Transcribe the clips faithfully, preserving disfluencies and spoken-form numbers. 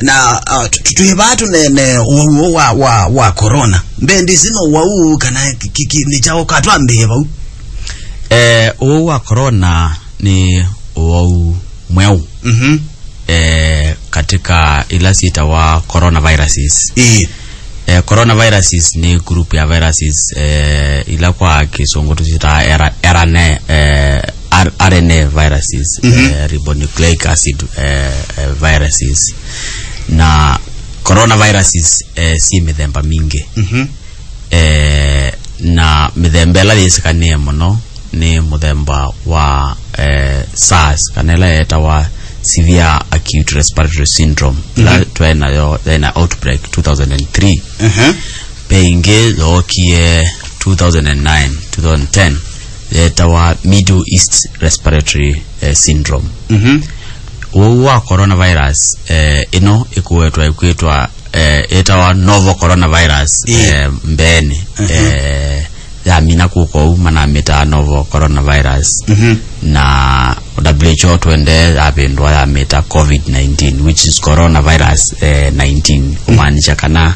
Na, uh, tu-, tu-, twĩ vaa tũneene ũwau ũũ wa, wa, wa corona. Mbendi sino ũwau ũũ kana ki-, ki-, ki-, nĩ kyaũ katwambĩĩe vau? Eh, ũwau wa corona nĩ ũwau mweũ. Mhm. Eh, katika ila syĩtawa coronaviruses. Ĩĩ. Eh, coronaviruses nĩ group ya viruses, eh, ila kwa Kĩsũngũ tũsyĩtaa R-, R N A, eh, R-, R N A viruses, mhm, eh, ribonucleic acid, eh, eh, viruses. Na coronaviruses, eh, syĩ mĩthemba mingĩ. Mhm. Eh, na mĩthemba ĩla yĩsĩkanĩe mũno nĩ mũthemba wa, eh, SARS, kana ĩla yetawa severe acute respiratory syndrome, ĩla, mhm, twaĩ nayo, yaĩ na outbreak two thousand and three. Mhm. Ve ĩngĩ yookie two thousand and nine, two thousand ten, yetawa Middle East Respiratory, eh, Syndrome. Mhm. Ũwau wa coronavirus, eh, ĩno ĩkũetwa ĩkwĩtwa, eh, ĩtawa novel coronavirus, ĩĩ, eh, mbeenĩ. Mhm. Eh, yamina kũka ũu manamĩtaa novel coronavirus. Mhm. Na W H O twendee yavĩndũa yamĩta covid nineteen, which is coronavirus, eh, nineteen, kũmaanisha kana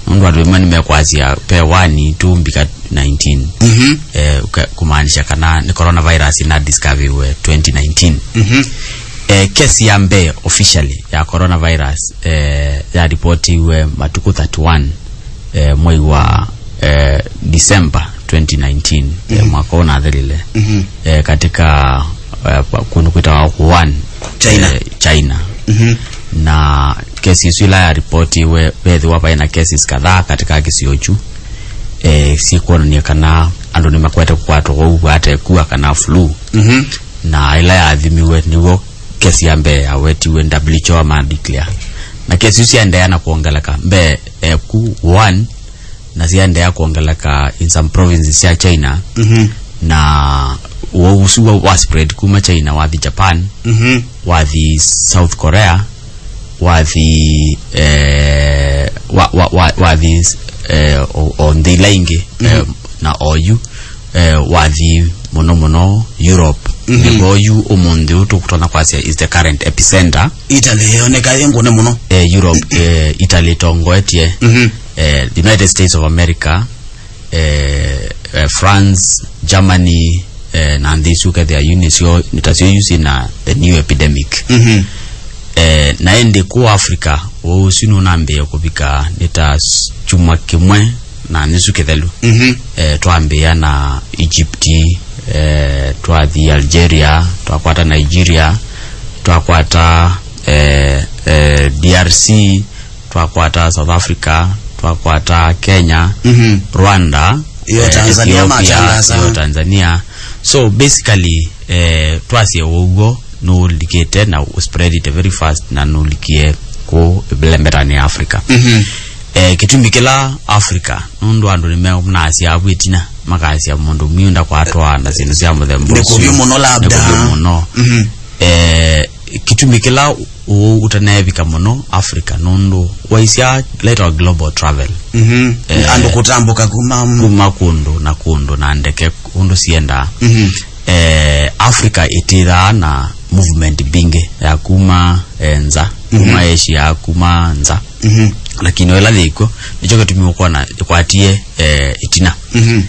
nũndũ andũ amwe nĩmekwasya ve one tu mbika nineteen. Mhm. Eh, ũka-, kũmaanisha kana nĩ coronavirus ĩna discovered twenty nineteen. Mhm. Eh, kesi ya mbee officially ya coronavirus, eh, yaripotiwe matukũ thirty-one, eh, mwei wa, eh, December twenty nineteen, eh, mhm, mwaka ũnathelile. Mhm. Eh, katika, eh, kũndũ kwĩtawa Wuhan, China. Eh, China. Mhm. Na kesi isu ila yaripotiwe, vethĩwa vai na cases kadhaa katika kĩsio kyu, eh, syĩkwonany'a kana andũ nĩmakwete kũkwatwa ũwau wa ate kua kana flu. Mhm. Na ĩla yathimiwe nĩw'o kesi ya mbee yawetiwe, W H O ama declare. Na kesi isu syaendeea na kwongeleka. Mbee, eh, ku Wuhan, na syaendeea kwongeleka in some provinces sya China. Mhm. Na ũwau ũsu wa, wa spread kuma China wathi Japan, mhm, wathi South Korea, wathi, eh, wa, wa, wa, wathi, eh, o, o nthĩ ila ingĩ, mhm, eh, na oyu, eh, wathi mũno mũno Europe. Mhm. Nĩvo yu ũmũnthĩ ũũ tũkũtonya kwasya is the current epicenter. Italy yoneka ĩ ngũne mũno. Eh, Europe, eh, Italy tongoetie. Mhm. Eh, United States of America, eh, eh, France, Germany, eh, na nthĩ isu kethĩa yu nĩsyo, nĩ tasyo yu syĩna the new epidemic. Mhm. Eh, na ĩndĩ kũ Africa, ũwau ũsu nũnambĩĩe kũvika nĩ ta s-, kyumwa kĩmwe na nĩsu kĩthelu. Mhm. Eh, twambĩĩa na Egypt, eh, twathi Algeria, twakwata Nigeria, twakwata, eh, eh, D R C, twakwata South Africa, twakwata Kenya, mhm, Rwanda, yo, eh, Tanzania, Ethiopia, matangaza, yo Tanzania. So basically, eh, twasye ũwau nũlikĩte na spreadĩte very fast na nũlikie kũ ĩlembetanĩ ya Africa. Mhm. Eh, kĩtumi kĩla Africa, nũndũ andũ nĩmenasya avu ĩtina, makasya mũndũ mwiũ ndakwatwa na syĩndũ sya mũthemba ũsu. Nĩ kũvyũ mũno labda. Nĩ kũvyũ mũno. Mhm. Eh, kĩtumi kĩla ũwau ũtanevika mũno Africa, nũndũ waisya later global travel. Mhm. Eh, andũ kũtambũka kuma, kuma kũndũ na kũndũ na ndeke ũndũ siendaa. Mhm. Eh, Africa ĩtĩthaa na movement mbingĩ ya kuma, eh, nza, kuma, mhm, Asia, kuma nza. Mhm. Lakini ĩla yĩkw'o, nĩkyo kĩtumi ũkwona ĩkwatie, eh, ĩtina. Mhm.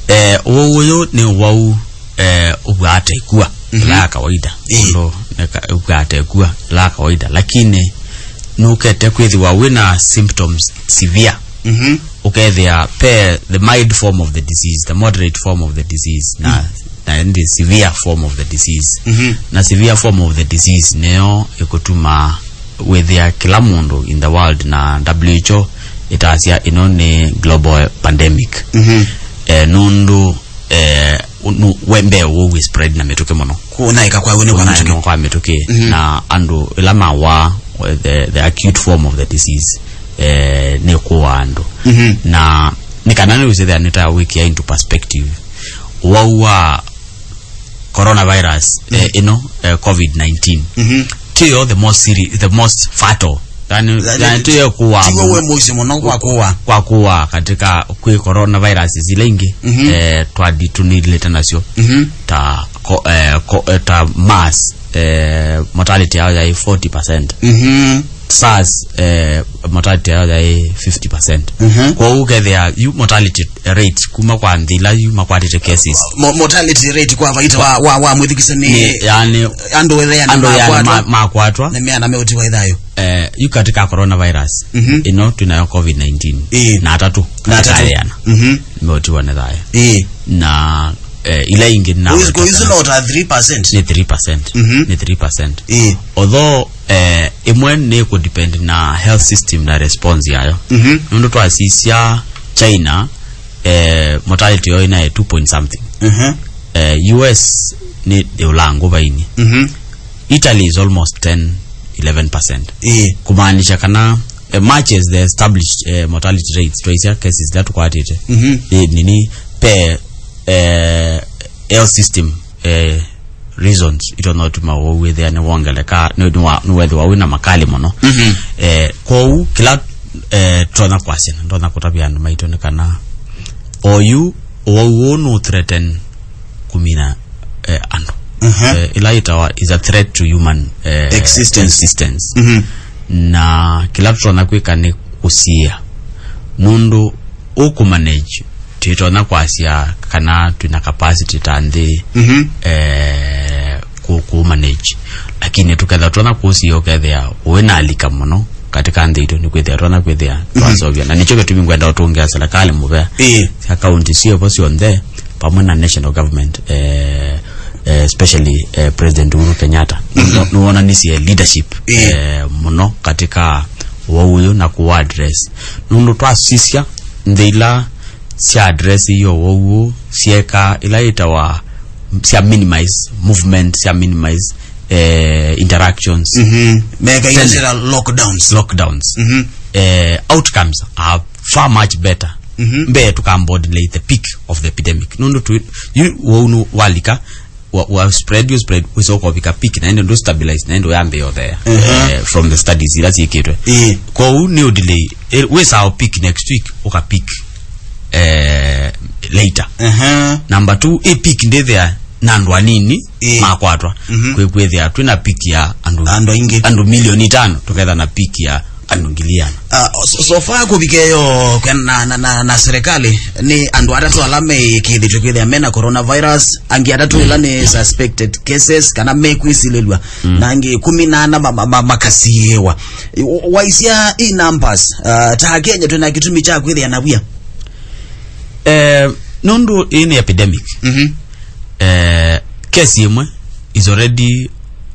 Eh, ũwau ũyũ nĩ ũwau, eh, ũvwaa ta ĩkua, mhm, ĩla ya kawaida. Ĩĩ. Ũndũ nĩ ka-, ũvwaa ta ĩkua, ĩla ya kawaida. Lakini nũkete kwĩthĩwa wĩna symptoms severe. Mhm. Ũkethĩa pe the mild form of the disease, the moderate form of the disease, na, mm, na the severe form of the disease. Mhm. Na severe form of the disease nĩyo ĩkũtuma wĩthĩa kĩla mũndũ in the world, na W H O ĩtasya ĩno nĩ global pandemic. Mhm. Eh, nũndũ, eh, ũ-, nũ-, we mbee ũwau wĩ spread na mĩtũkĩ mũno. Kũnaĩka kwa wene kwa mĩtũkĩ. Kũnaĩka kwa mĩtũkĩ. Mhm. Na andũ ĩla mawaa, the, the acute form of the disease, eh, nĩ kũwa andũ. Mhm. Na nĩ kana nĩ wĩsĩthĩa nĩ ta wĩkĩa into perspective. Ũwau wa coronavirus, eh, mhm, ĩno, eh, covid nineteen. Mhm. Tiyo the most seri-, the most fatal. Yani, yani, yani tiyo kuwa tiwo mũno, we mũici mũno kwa kuwa. Kwa kuwa katika kwĩ coronavirus zila ingĩ, mhm, eh, twadi tunilete nasyo. Mhm. Ta ko-, eh, ko-, eh, ta mass, eh, mortality yao ya forty percent. Mhm. SARS, eh, mortality yayo yaĩ fifty percent. Mhm. Kwoou ũkethĩa yu mortality rate kuma kwa nthĩ ila yu makwatĩte cases. Mo-, mortality rate kwa vaita wa, wa, wa mwĩthukĩĩsyo nĩ, nĩ, yani, andũ ĩana andũ ĩana makwatwa, ma-, makwatwa, nĩ meana meũtiwa ĩthayũ. Eh, yu katika coronavirus, mhm, ĩno twĩnayo covid nineteen, ĩĩ, na atatũ, na atatũ, katika ĩana, mhm, meũtiwa nĩ thayũ. Ĩĩ. Na, eh, ila ingĩ na kũisu, kũisu no ta three percent. Nĩ three percent. Mhm. Nĩ three percent. Ĩĩ. Although, eh, ĩmwe nĩ kũ depend na health system na response yayo. Mhm. Nũndũ twasisya China, eh, mortality yo ĩnaĩ two point something. Mhm. Eh, U S nĩ, nĩ ũlangũ vaini. Mhm. Italy is almost ten, eleven percent. Ĩĩ. Kumaanisha kana, eh, much as the established, eh, mortality rates, twaisya cases ila tũkwatĩte, mhm, ĩ nini, pe, eh, health system, eh, reasons itonya ũtuma ũwau wĩthĩa nĩwongeleka, nĩ, nĩwa-, nĩwethĩwa wĩna makali mũno. Mhm. Eh, kwoou, kĩla, eh, tũtonya kwasya, na ndonya kũtavya andũ maitũ nĩ kana oyu, ũwau ũũ nũ threaten kũmina, eh, andũ. Mhm. Eh, ĩla ĩtawa is a threat to human, eh, existence. Existence. Mhm. Na kĩla tũtonya kwĩka nĩ kũsiĩa. Nũndũ ũkũmanage, twĩtonya kwasya kana twĩna capacity ta nthĩ, mhm, eh, kũ, kũmanage. Lakini tũketha tũtonya kũsiĩa ũkethĩa ũinalika mũno katika nthĩ itũ nĩ kwĩthĩa tũtonya kwĩthĩa, mhm, twasovya. Na nĩkyo kĩtumi ngwenda ũtũngĩa serikali mũvea. Ĩĩ. Sya kaunti syĩvo syonthe, vamwe na national government, eh, eh, especially, eh, President Uhuru Kenyatta. Mhm. Nũ-, nĩwonanisye leadership, ĩĩ, eh, mũno katika ũwau ũyũ na kũwa address. Nũndũ twasisya nthĩ ila sya address iyo ũwau ũũ, syeka ila ĩtawa sya minimize movement, sya minimize, eh, interactions. Mhm. Meka tene. Ila lockdowns. Lockdowns. Mhm. Eh, outcomes are far much better. Mhm. Mbee tũkambodilei the peak of the epidemic. Nũndũ tu, yu, ũwau nũ walika, wa, wa spread, you spread, wĩsa ũkovika peak, na ende ndũ stabilize, na ende ũyambĩĩa ũthea, mhm, eh, from the studies ila syĩkĩtwe. Ĩĩ. Kwoou nĩ ũdelay, eh, wĩsaa peak next week, ũka peak, eh, later. Mhm. Number two, ĩ peak ndĩthea na andũ anini, ĩĩ, makwatwa. Mhm. Kwĩ-, kwĩthĩa twĩna peak ya andũ, andũ aingĩ, andũ milioni itano, tũketha na peak ya andũ ngili ĩana. Ah, so, so far kũvika ĩyo kwĩ na, na, na, na serikali, nĩ andũ atatũ ala meĩkĩĩthĩtw'e kwĩthĩa mena coronavirus, angĩ atatũ, mm, ĩla nĩ suspected cases kana mekwĩsilĩlw'a, mm, na angĩ ĩkũmi na ana ma, ma, ma, makasiĩĩwa. Wa-, waisya i numbers, ah, ta Kenya twĩna kĩtumi kya kwĩthĩa na wia? Eh, nũndũ ĩĩ nĩ epidemic. Mhm. Eh, case ĩmwe is already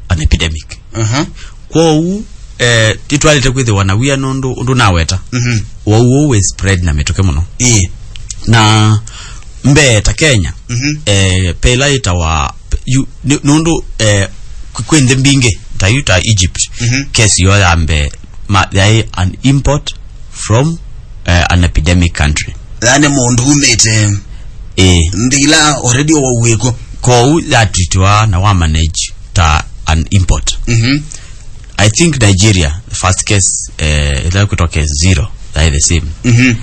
an epidemic. Aha. Kwoou, eh, titwaĩlĩte kwĩthĩwa na wia nũndũ ũndũ naweta. Mhm. Ũwau ũũ wĩ spread na mĩtũkĩ mũno. Ĩĩ. Na mbee ta Kenya, mhm, eh, pe ĩla ĩtawa, yu, nĩ, nũndũ, eh, kwĩ, kwĩ nthĩ mbingĩ, ta yu ta Egypt, mhm, case yo ya mbee, ma, yaĩ an import from, eh, an epidemic country. Yaani mũndũ umĩte, ĩĩ, nthĩ ila already ũwau wĩko. Kwoou yatwitiwa na wa manage ta an import. Mhm. I think Nigeria, the first case, eh, ila kwĩtwa case zero, that is the same. Mhm.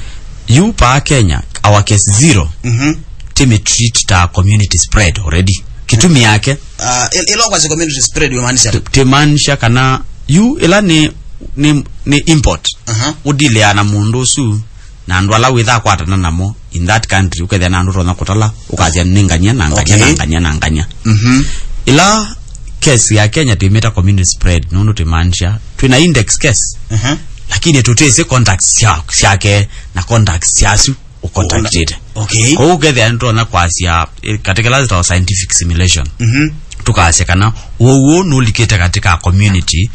Yu pa Kenya, our case zero, mhm, tĩmĩ treat ta community spread already. Kĩtumi yake. Ah, il-, ila kwasya community spread, wĩmaanisha? Tĩ-, tĩmaanisha kana yu ila nĩ, nĩ, nĩ import. Aha. Ũdilea na mũndũ ũsu na andũ ala wĩtha akwatana namo in that country, ũkethĩa na andũ ũtonya kũtala, ũkasya nĩ ngania na ngania, okay, na ngania na ngania. Mhm. Ila case ya Kenya twĩmĩta community spread, nũndũ twĩmaanisha twĩna index case, mhm, lakini tũtĩsĩ contacts sya, syake na contacts syasu ũcontactĩte. Okay. Kwoou ũkethĩa nĩtũtonya kwasya, eh, katika ĩla yĩtawa scientific simulation, mhm, tũkasya kana ũwau ũũ nũlikĩte katika community,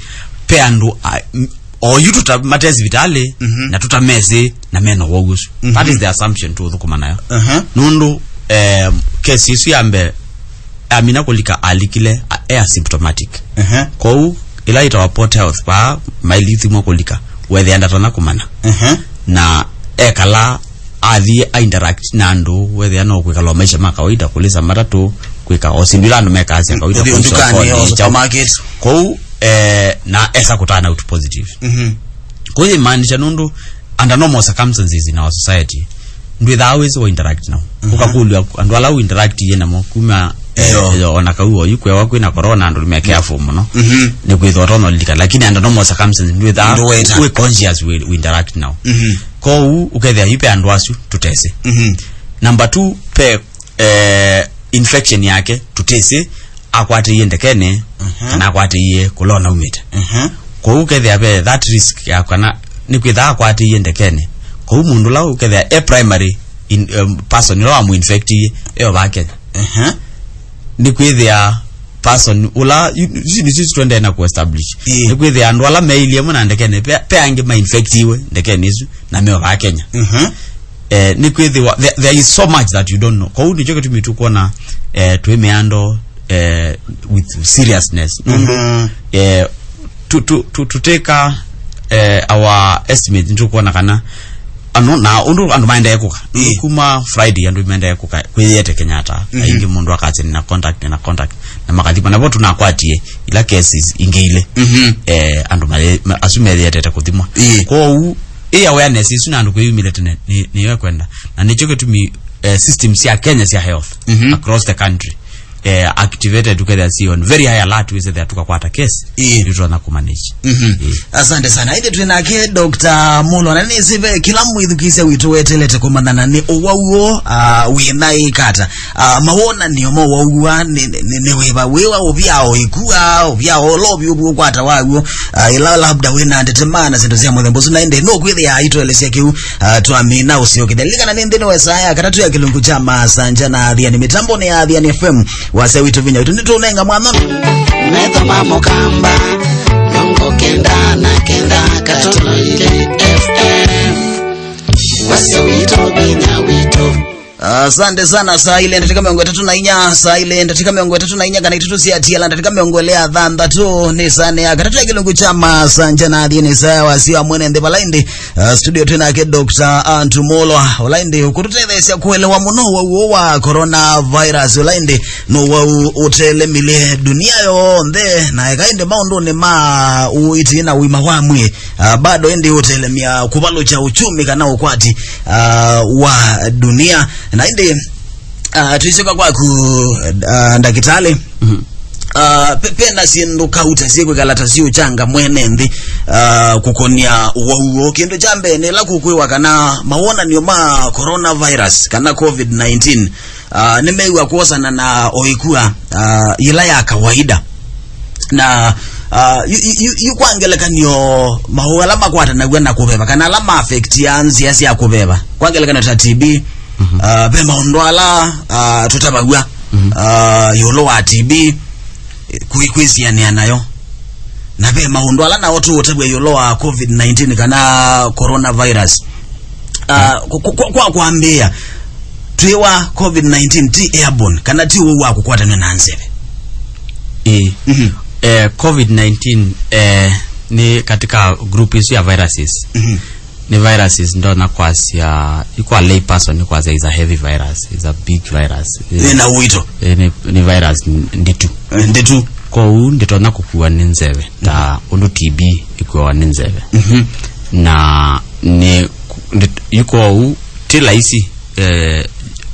pe andũ a, m-, oyu tũtamate sivitalĩ, mhm, na tũtamesĩ na mena ũwau ũsu. Mhm. That is the assumption tũũthũkũma nayo. Aha. Nũndũ, eh, case ĩsu ya mbee, amina kũlika alikile, a, e asymptomatic. Aha. Kwoou, ĩla yĩtawa Port Health, vaa mailithimwa kũlika, wethĩa ndatonya kũmanya. Aha. Na ekala athi a interact na andũ, wethĩa no kwĩkala o maisha ma kawaida, kũlĩsa matatũ, kwĩka o syĩndũ ila andũ mekaa sya kawaida, kũthi kũthi ndukanĩ, sokoni, o supermarket. Kwoou, eh, na esa kũtana out positive. Mhm. Kwoou imaanisha nũndũ under normal circumstances in our society, ndwĩthaa wĩsĩ wa interact nao. Mhm. Ũkakũlw'a andũ ala u interact ye namo kuma Eh, yo. Yo, ona kau oyu kwewa kwĩna corona, andũ nĩmekea fũ mũno. Mhm. Nĩkwĩthwa ũtonya ũlilikana, lakini under normal circumstances, ndwĩthaa Ndũweta. wĩ conscious we, we interact nao. Mhm. Kwoou, ũkethĩa yu pe andũ asu, tũtesĩ. Mhm. Number two, pe, eh, infection yake, tũtesĩ, akwatĩie ndekeni, Mhm. kana akwatĩie kũla ũnaumĩte. Mhm. Kwoou ũkethĩa ve that risk ya kana nĩkwĩthaa akwatĩie ndekeni. Kwoou mũndũ ũla ũkethĩa e primary in, um, person ũla wamũinfectie, e ova Kenya. Mhm. Nĩkwĩthĩa person ũla, yu-, ici nĩsyo twendee na kũ-establish. Ĩĩ. Nĩkwĩthĩa andũ ala meilye mũno ndekeni, pe, pe angĩ mainfectiwe ndekeni isu, na me ova Kenya. Mhm. Eh, nĩkwĩthĩwa, there, there is so much that you don't know. Kwoou nĩkyo kĩtumi tũkwona, eh, twĩ mĩando, eh, with seriousness. Nũndũ, Mhm. eh, to, to, to, to take a, eh, our estimate, nĩtũkwona kana, ano, na ũndũ andũ maendee kũka. Ĩĩ. Kuma Friday andũ maendee kũka, kwĩyĩete Kenyatta. Mhm. Aingĩ mũndũ akasya nĩna contact, nĩna contact. Na makathimwa. Navo tũnakwatie ila cases ingĩ ilĩ. Mhm. Eh, andũ maye-, ma-, asu meyĩetete kũthimwa. Ĩĩ. Kwoou, ĩ awareness isu na andũ kwĩyumĩlya tene, nĩ, nĩyo kwenda. Na nĩkyo kĩtumi, eh, systems sya Kenya sya health Mhm. across the country, eh, activated, together si on very high alert, wĩsethĩa tũkakwata case, Ĩĩ. nĩtũtonya kũmanage. Mhm. Ĩĩ. Asante sana. Ĩndĩ twĩ nake Doctor Mulo, na nĩsĩ ve kĩla mwĩthukĩĩsya witũ wetelete kũmanyana nĩ ũwau ũũ, ah, wĩna ĩkata. Ah, mawonanio ma ũwau ũũ nĩ, nĩ, nĩ, nĩ wĩva wĩwa ũvyao ĩkua, ũvyao ũla ũvyũ ũkwata waw'o, ah, ĩla labda wĩna ndete maana syĩndũ sya mũthemba ũsu, na ĩndĩ nũkwĩthĩa aitũelesya kĩu, ah, twamina ũsyokethya. Lilikana nĩ nthĩnĩ wa saa ya katatũ ya kĩlungu kya Masanja na Athiani. Mĩtambonĩ ya Athiani F M, wasya witũ vinya witũ, nĩtũnenga mwano. Metho ma Mũkamba, mĩongo kenda na kenda katono ilĩ F M. Wasya witũ, vinya witũ. Asante sana. Saa ile ndatĩka mĩongo ĩtatũ na inya, saa ile ndatĩka mĩongo ĩtatũ na inya kana itatũ sya tiala ndatĩka mĩongo ĩlĩ ya thanthatũ, nĩ saa nĩ ya katatũ ya kĩlungu kya Masanja na Athiani, saa ya wasya wa mwene nthĩ vala ĩndĩ. Ah, studio twĩ nake Doctor Antu Mulwa, ũla ĩndĩ ũkũtũtetheesya kũelewa mũno ũwau ũũ wa coronavirus, ũla ĩndĩ nĩ ũwau ũtelemile dunia yonthe, na eka ĩndĩ maũndũnĩ ma ũiiti na ũima wa mwĩĩ, ah, bado ĩndĩ ũtelemya kũvalũkya uchumi kana ũkwati, ah, wa dunia. Na ĩndĩ, ah, tũisyoka kwaku, ah, ndakĩtalĩ. Mhm. Ah, pe-, pena syĩndũ kauta syĩkwĩkala ta syĩũchanga mwene nthĩ, ah, kũkonia ũwau ũũ. Kĩndũ kya mbee nĩ ĩla kũkwĩwa kana mawonanio ma coronavirus kana covid nineteen, ah, nĩmew'a kwosana na o ĩkua, ah, yĩla ya kawaida. Na, ah, yu, yu, yu, yu kwa ngelekany'o maũũ ala makwatanaw'a na kũveva kana ala ma affectia nzĩa sya kũveva, kwa ngelekany'o ta T B, Mhm. ah, ve maũndũ ala, ah, tũtavaw'a, Mhm. ah, ĩũlũ wa T B, kwĩ-, kwĩsianĩa nayo. Na ve maũndũ ala nao tũũtavw'a ĩũlũ wa covid nineteen kana coronavirus. Ah, ku-, ku-, ku-, kwa kwambĩĩa, twĩwa covid nineteen ti airborne, kana ti ũwau wa kũkwatanw'a na nzeve. Ĩĩ. Mhm. Eh, covid nineteen, eh, nĩ katika group isu ya viruses. Mhm. Nĩ viruses ndonya kwasya, kwa lay person nĩ kwasya is a heavy virus, is a big virus. Nĩ na ũito. Eh, nĩ, nĩ virus n-, nditu. Eh, nditu. Kwoou nditonya kũkuwa nĩ nzeve, ta ũndũ T B ĩkuawa nĩ nzeve. Mhm. Na nĩ, ndi-, yu kwoou ti laisi, eh,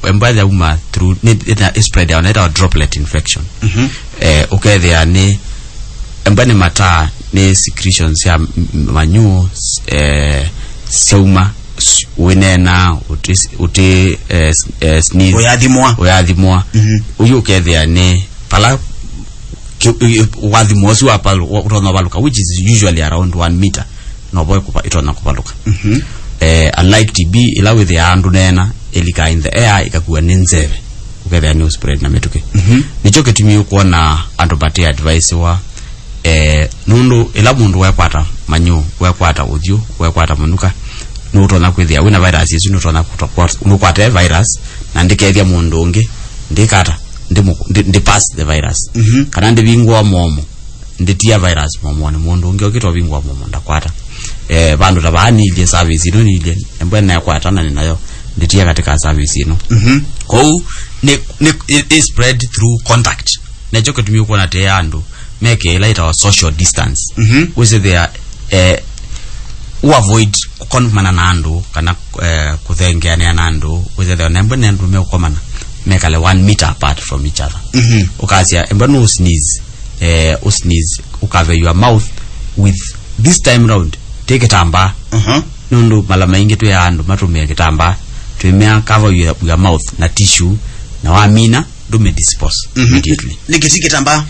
embwa yauma through, nĩ, ĩta, ĩ spread yawa, na ĩtawa droplet infection. Mhm. Eh, ũkethĩa nĩ, embwa nĩ mataa, nĩ secretions sya m-, m-, manyuo, s-, eh, syauma, s-, wĩneena, ũtĩ, ũtĩ, eh, s-, eh, sneeze. Ũyathimwa. Ũyathimwa. Mhm. Ũyu ũkethĩa nĩ pala ki-, i-, i-, wathimo ũsu wa pal-, wa-, ũtonya ũvalũka, which is usually around one meter, no voe kũva-, ĩtonya kũvalũka. Mhm. Eh, unlike T B, ĩla wĩthĩaa andũ neena, ĩlikaa in the air, ĩkakua nĩ nzeve, ũkethĩa nĩ spread na mĩtũkĩ. Mhm. Nĩkyo kĩtumi ũkwona andũ mate advise wa, eh, nũndũ ĩla mũndũ wekwata manyũ, wekwata ũthyũ, wekwata mũnuka, nũtonya kwĩthĩa wĩna virus ĩsu, nũtonya kũtwa-, kwa-, nũkwate virus, na ndĩkethya mũndũ ũngĩ, ndĩkata, ndĩmũ-, ndĩ, ndĩ pass the virus. Mhm. Kana ndĩvingũa mũomo, ndĩtia virus mũomonĩ, mũndũ ũngĩ okĩta ũvingũa mũomo ndakwata. Eh, vandũ ta vaa nilye service ĩno nilye, embwe nekwata na nĩ nayo, ndĩtia katika service ĩno. Mhm. Kwoou, nĩ, nĩ, it is spread through contact. Nekyo kĩtumi ũkwona tĩ andũ meke ĩla ĩtawa social distance. Mhm. Wĩsĩthĩa, eh, ũavoid kũkomana na andũ kana, eh, kũthengeanĩa na andũ, wĩsĩthĩa nembwe nĩ andũ meũkomana. mekale one meter apart from each other. Mhm. Ũkasya, embwa no sneeze, eh, ũ sneeze, ũkave your mouth with, this time round, ti kĩtambaa. Mhm. Nũndũ mala maingĩ twĩaa andũ matũmĩe kĩtambaa, twĩmea cover your, your mouth na tissue, na wamina, ndũmĩ dispose Mhm. immediately. Nĩkĩ ti kĩtambaa?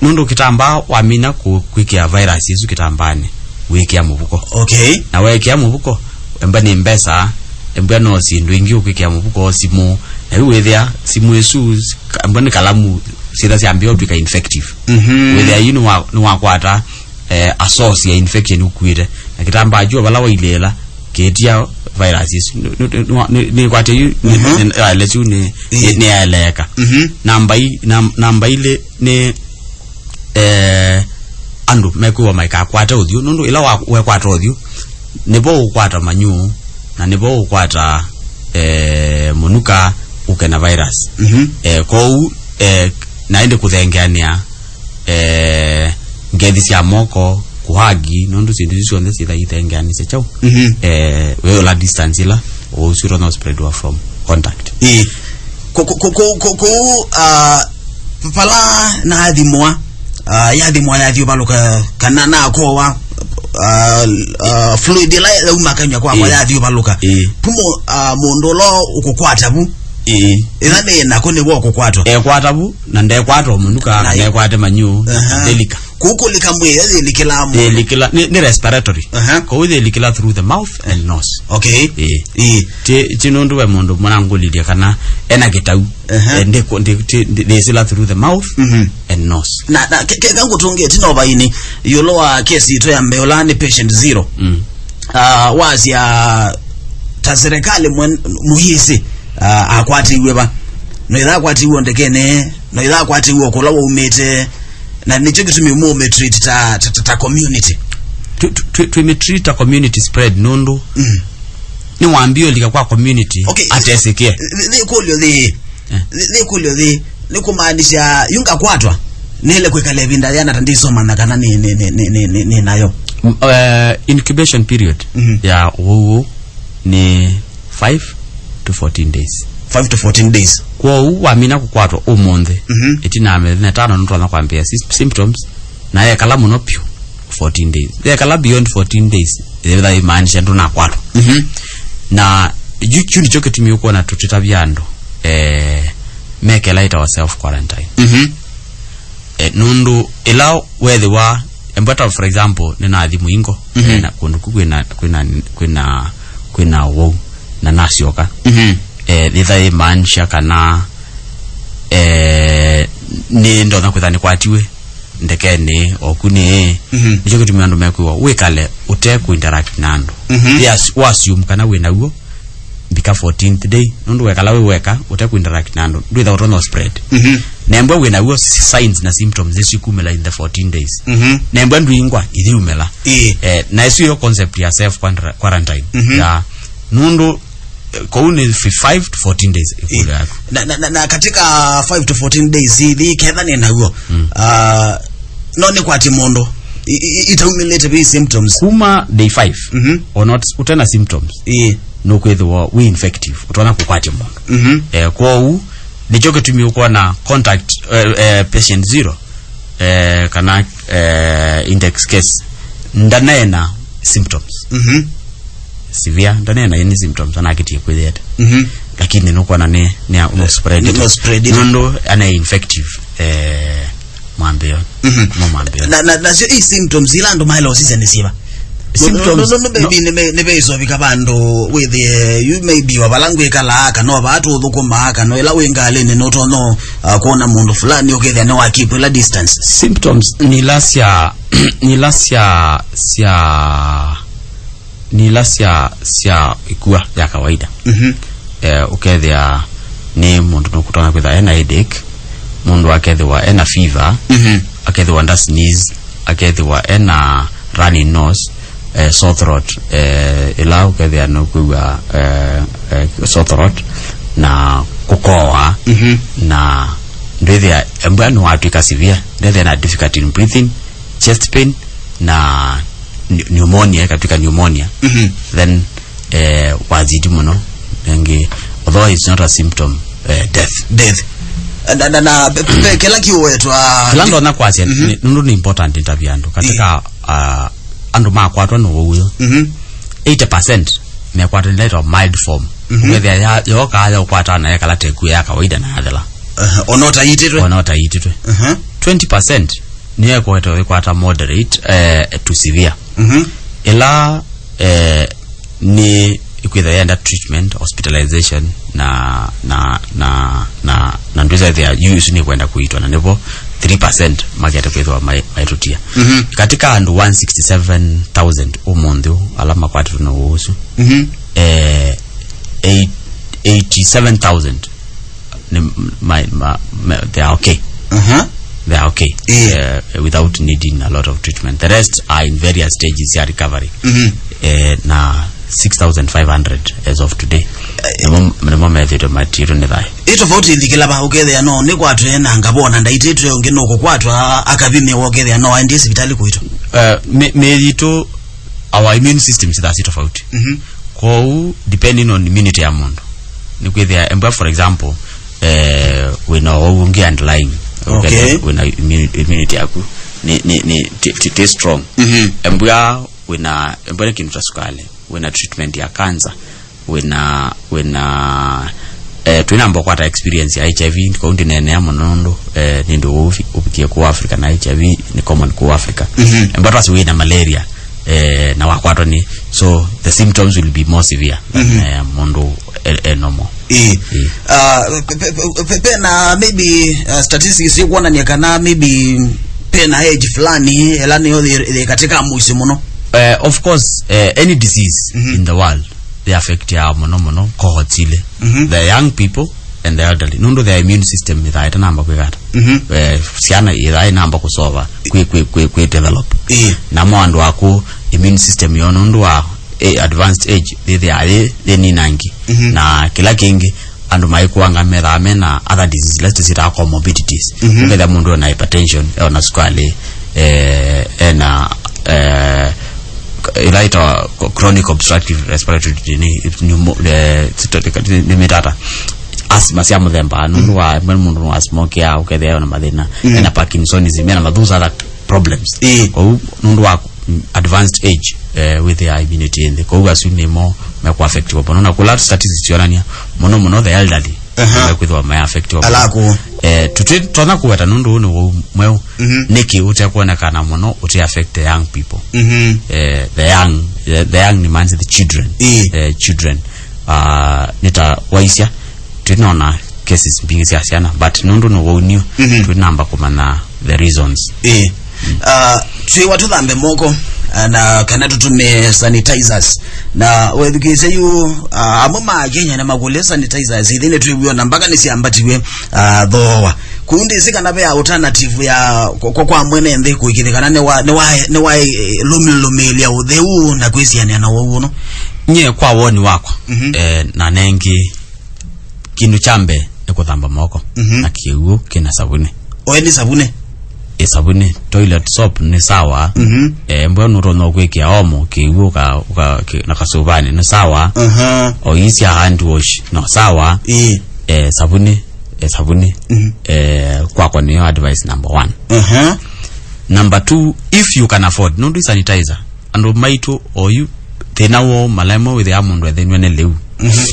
Nũndũ kĩtambaa wamina kũ-, kwĩkĩa virus ĩsu kĩtambaanĩ, wĩkĩa mũvuko. Okay. Na weekĩa mũvuko, embwa nĩ mbesa, embwa no syĩndũ ingĩ ũkwĩkĩa mũvuko, simũ, na yu wĩthĩa simũ ĩsu, ka-, embwa nĩ kalamu, syĩtha syambĩa ũtw'ĩka infective. Mhm. Wĩthĩa yu nĩwa-, nĩwakwata, eh, a source ya infection ũkuĩte. Na kĩtambaa kyu vala wailĩĩla, kĩtia virus ĩsu. Nĩ, nĩ, nĩ, nĩ, nĩkwatya yu, nĩ, Mhm. nĩ, virus yu nĩ, nĩ, Ĩĩ. nĩyaeleeka. Mhm. Namba i-, nam-, namba ilĩ nĩ, eh, andũ mekwĩwa maikakwate ũthyũ, nũndũ ĩla wa-, wekwata ũthyũ, nĩvo ũkwata manyũ, na nĩvo ũkwata, eh, mũnuka, ũke na virus. Mhm. Eh, kwoou, eh, na ĩndĩ kũthengeanĩa, eh, ngethi sya moko, kũhagi, nũndũ syĩndũ isu syonthe syĩtha ithengeanĩsya kyaũ? Mhm. Eh, we ũla distance ĩla, ũsu ũtonya spread wa from contact. Ĩĩ. Kũ-, kũ-, kũ-, kũ-, kũ-, kũu, ah, pala nathimwa, ah, yathimwa yathyũvalũka, kana nakowa, ah, ah, fluid ĩla yauma kanyw'a kwakwa Ĩĩ. yathyũvalũka. Ĩĩ. Pumo, ah, mũndũ ũla ũkũkwata vu. Ĩĩ. Ĩla nĩ nako nĩvo ũkũkwatwa. Ekwata vu, na ndekwata mũnuka, Na na ndekwate manyũ, Aha. ndelika. Kũkũlĩka mwĩĩ, yĩlikĩla mũndũ. Yĩlikĩla, nĩ, nĩ respiratory. Aha. Kwoou yĩlikĩla through the mouth and nose. Okay. Ĩĩ. Ĩĩ. Ti, ti nũndũ we mũndũ mwanangũlilye kana ena kĩtau. Aha. Eh, ndĩ, ndĩ, ndĩ, ndĩ, ndĩsĩla through the mouth Mhm. and nose. Na, na, ke, ke, kangũtũngĩe, tino vaini, yũlũ wa kesi itũ ya mbee, ũla nĩ patient zero. Mm. Ah, wasya ta serikali mwen-, mũyĩsĩ, ah, akwatĩiwe va. No ĩtha akwatĩiwe ndekene, no ĩtha akwatĩiwe kũla waumĩte, na nĩkyo kĩtumi mũũmĩtreat ta, ta, ta, ta community. Twi-, twi-, twi-, twĩmĩtreat ta community spread nũndũ Mm. nĩwambie ũlika kwa community Okay. atesĩkĩe. Nĩ, nĩ kũlyo thĩ. Eh. Nĩ, nĩ kũlyo thĩ. Nĩ kũmaanisha yu ngakwatwa, nĩle kwĩkala ĩvinda yĩana ta ndĩsomana kana nĩ, nĩ, nĩ, nĩ, nĩ, nĩ, nĩ nayo. M-, eh, incubation period Mhm. ya ũwau ũũ nĩ five to fourteen days. Five to fourteen days. Kwoou wamina kũkwatwa ũmũnthĩ, Mhm. ĩtina ya mĩthenya ĩtano nũtonya kwambĩĩa sys-, symptoms, na yekala mũno pyũ fourteen days. Yekala beyond fourteen days, yĩtha ĩmaanisha ndũnakwatwa. Mhm. Na yu kyu nĩkyo kĩtumi ũkwona tũtĩtavya andũ, eh, mekela ĩtawa self quarantine. Mhm. Eh, nũndũ ĩla wethĩwa, embwa ta, for example, nĩnathi mũingo, Mhm. eh, na kũndũ ku kwĩna, kwĩna, kwĩna, kwĩna ũwau, na nasyoka. Mhm. Eh, yĩtha ĩmaanisha kana, eh, nĩ ndonya kwĩtha nĩkwatiwe ndekenĩ oku nĩ Mhm. nĩkyo kĩtumi andũ mekwĩwa wĩkale ũte kũinteract na andũ. Mhm. Yes, wassume kana wĩ naw'o mbika fourteenth day, nũndũ wekala wĩ weka ũte kũinteract na andũ ndwĩtha ũtonya spread. Mhm. Nembwa wĩ naw'o, signs na symptoms isu ikumĩla in the fourteen days. Mhm. Nembwa ndwingwa ithiumĩla. Ĩĩ. Eh, na isu yo concept ya self quar-, quarantine. Mhm. Ya nũndũ Kũu nĩ fi-, five to fourteen days ĩkũlyo yaku. Na, na, na, na katika five to fourteen days ithi ketha nĩ naw'o, Mm. ah, no nĩkwatye mũndũ i-, i-, itaumĩlĩte vi symptoms. Kuma day five, Mhm. or not, ũtena symptoms, Ĩĩ. nũkwĩthĩwa wĩ infective, ũtonya kũkwatya mũndũ. Mhm. Eh, kwoou, nĩkyo kĩtumi ũkwona contact, eh, eh, patient zero, eh, kana, eh, index case, ndanaena symptoms. Mhm. Severe, ndaneena any symptoms, anakitie kwĩyĩete. Mhm. Lakini nũkwona nĩ, nĩ a-, no spread it. No spread it. Nũndũ ane infective, eh, mwambĩo. Mhm. No mwambĩo. Na, na, nasyo i symptoms ila andũ maĩle ũsisya nĩ syĩva? Symptoms, No, no, no, no, no. Maybe nĩ me-, nĩ veisovika vandũ wĩthĩe, you may be wa vala ngwĩkalaa, kana o vaa tũthũkũmaa, kana ĩla wĩ ngalĩnĩ nũtonya, uh, kwona mũndũ fulani ũkethĩa nĩ wa keep ĩla distance. Symptoms nĩ ila sya, nĩ ila sya, sya nĩ ila sya, sya ĩkua ya kawaida. Mhm. Eh, ũkethĩa nĩ mũndũ nũkũtonya kwĩthwa ena headache, mũndũ akethĩwa ena fever, Mhm. akethĩwa nda sneeze, akethĩwa ena runny nose, eh, sore throat, eh, ĩla ũkethĩa nũkwĩw'a, eh, eh, sore throat, na kũkoa, Mhm. na ndwĩthĩa embwa nĩwatw'ĩka severe, ndethĩa na difficulty in breathing, chest pain, na pneu-, pneumonia, ikatw'ĩka pneumonia, Mhm. then, eh, wazidi mũno. Ĩngĩ, although it's not a symptom, eh, death. Death. Na, na, na, pe, pe, pe, kĩla kĩũwetwa. Kĩla ndonya kwasya, mhm, nĩ, nũndũ nĩ important interview andũ. Katika, ah, andũ makwatwa nĩ ũwau ũyũ. Mhm. Eighty percent mekwatwa nĩ ĩla ĩtawa mild form. Mhm. Ũkethĩa ya, yoka ya ũkwatana ya kala teku ya kawaida na yathela. Aha, ona ũtaitĩtwe. Ona ũtaitĩtwe. Aha. Twenty percent nĩyo ĩkoetwe ĩkwata moderate, eh, to severe. Mhm. Ĩla, eh, nĩ ĩkwĩtha yenda treatment, hospitalization, na, na, na, na, na ndwĩsa ĩthĩa yu isu nĩ kwenda kũitwa, na nĩvo three percent makete kwĩthwa mai-, maitũtia. Mhm. Katika andũ one sixty-seven thousand ũmũnthĩ ũũ ala makwatĩtwe na ũwau ũsu, mhm, eh, eight-, eighty-seven thousand nĩ ma, ma, ma, they are okay. Uh-huh. They are okay. Yeah. Uh, without needing a lot of treatment. The rest are in various stages ya recovery. Mm-hmm. Uh, na six thousand five hundred as of today. Nĩmo, nĩmo methĩtwe maitĩtwe nĩ thayũ. Ĩ tofauti ĩthikĩla va, ũkethĩa no nĩkwatwe na ngavona ndaitĩtwe, ũngĩ nũkũkwatwa akavimĩwa, ũkethĩa no aendie sivitalĩ kũitwa. Uh, mĩ-, mĩĩ yitũ, our immune system syĩthaa syĩ tofauti. Mhm. Kwoou, depending on immunity ya mũndũ, nĩkwĩthĩa embwa, for example, eh, wĩna ũwau ũngĩ underlying, okay, wĩna immu-, immunity yaku nĩ, nĩ, nĩ, ti, ti, ti strong. Mhm. Embwa wĩna, embwa nĩ kĩndũ ta sukali, wĩna treatment ya cancer, wĩna, wĩna, eh, twĩnamba kũkwata experience ya H I V, kwoou ndineenea mũno nũndũ, eh, nĩ ũndũ ũũ ũvi-, ũvikie kũu Africa, na H I V nĩ common kũu Africa. Mhm. Embwa twasĩ wĩna malaria, eh, na wakwatwa nĩ, so the symptoms will be more severe than, mhm, eh, mũndũ e, e normal. Ĩĩ. Ĩĩ. Ah, pe, pe, pe, pe, pena maybe, uh, statistics ikuonania kana maybe pena age fulani ĩla nĩyo yĩ, yĩ katika mũisyo mũno. Eh, of course, eh, any disease, mhm, in the world, they affect ya mũno mũno cohorts ilĩ. Mhm. The young people and the elderly. Nũndũ their immune system ĩthaa ĩtanamba kwĩkata. Mhm. Eh, syana ĩthaa ĩnamba kũsova, kwĩ, kwĩ, kwĩ, kwĩ develop. Ĩĩ. Namo andũ akũũ, immune system yoo nũndũ wa, eh, advanced age, yĩthĩaa yĩ, yĩninangi. Mhm. Na kĩla kĩngĩ, andũ maikuanga methaa mena other diseases, ila tũsyĩtaa comorbidities. Mhm. Ũkethĩa mũndũ ena hypertension, ena sukali, eh, ena, eh, ila ĩtawa chronic obstructive respiratory, nĩ, pneumo-, eh, nĩ, nĩ mĩtata. Asthma sya mũthemba, nũndũ wa, mm, mũndũ no asmoke, ũkethĩa ena mathĩna, mm, ena Parkinsonism, ena ma-, those other problems. Ĩĩ. Kwoou, nũndũ wa advanced age, eh, wĩthĩaa immunity ĩ nthĩ. Kwoou asu nĩmo mekũaffectiwa mũno. Na kũla statistics cionania, mũno mũno the elderly, aha, mekwĩthĩwa meaffectiwa mũno. Ala akũũ. Eh, tũtĩ-, tonya kũweta nũndũ ũũ nĩ wau mweũ. Mhm. Nĩkĩ ũtekwonekana mũno, ũte affect the young people? Mhm. Eh, the young, the, the young nĩ means the children. Ĩĩ. Eh, children. Ah, nĩ ta waisya, twĩnona cases mbingĩ sya syana, but nũndũ nĩ waunio, mhm, twĩnamba kũmanya the reasons. Ĩĩ. Mm. Ah, twĩwa tũthambe moko, ah, na kana tũtũmĩe sanitizers. Na wethukĩĩsya yu, ah, amwe ma Kenya nĩmakũlya sanitizers, ithyĩ nĩtwĩw'ona mpaka nĩsyambatiw'e, ah, thooa. Kũu ndĩsĩ kana ve alternative ya kwa, kwa, kwa mwene nthĩ kũĩkĩĩthya kana nĩwa, nĩwa, nĩwa, eh, lũmĩlũmĩĩlya ũtheu na kwĩsianĩa na ũwau ũno. Nyie kwa woni wakwa, mhm, eh, na nengĩ kĩndũ kya mbee nĩ kũthamba moko, mhm, na kĩw'ũ kĩna savunĩ. Oe nĩ savunĩ? Ĩ savunĩ. Toilet soap nĩ sawa. Mhm. Eh, mbwa nũtonya kwĩkĩa omo, kĩw'ũ ũka, ũka, kĩ-, na kasũvanĩ nĩ sawa. Aha. O ii sya hand wash no sawa. Ĩĩ. Eh, savunĩ, eh, savunĩ. Mhm. Eh, kwakwa nĩyo advice number one. Aha. Number two, if you can afford, nũndũ sanitizer, andũ maitũ oyu, thĩna woo, malaimwe wĩthĩa mũndũ ethĩnwe nĩ lĩu. Mhm.